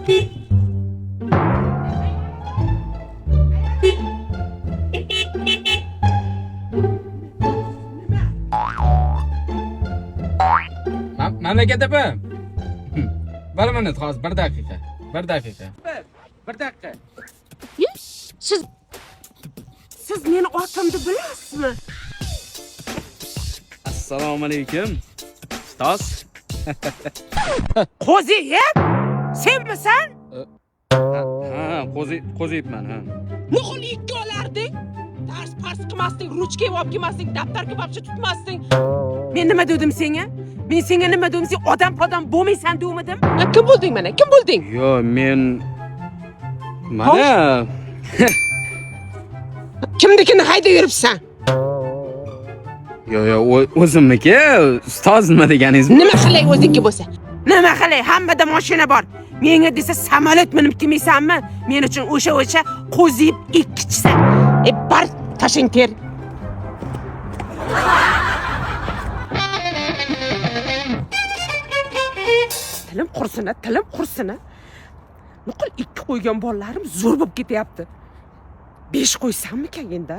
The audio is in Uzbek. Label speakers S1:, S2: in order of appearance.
S1: Mamlakat opa. Bir minut hozir, bir daqiqa. Bir daqiqa. Bir daqiqa.
S2: Siz siz meni otimni bilasizmi?
S3: Assalomu alaykum. Ustoz.
S2: Qo'ziyev? Senmisan?
S3: Ha, qo'zi qo'ziyibman, ha.
S2: Nuqul ikki olarding. Dars pars qilmasding, ruchka olib kelmasding, daftarga вообще tutmasding. Men nima dedim senga? Men senga nima dedim? Sen odam podam bo'lmaysan demadim? Kim bo'lding mana? Kim bo'lding?
S3: Yo, men mana
S2: Kimnikini haydab yuribsan?
S3: yo yo o'zimniki, ustoz nima deganingiz?
S2: Nima qilay o'zingniki bo'lsa? Nima qilay? Hammada mashina bor. Menga desa samolyot minib kelmaysanmi? Men uchun o'sha qo'ziyib ikkichisan. E bar tashing ter. Tilim qursin, tilim qursin. Nuqul ikki qo'ygan bolalarim zo'r bo'lib ketyapti. 5 qo'ysammikan endi?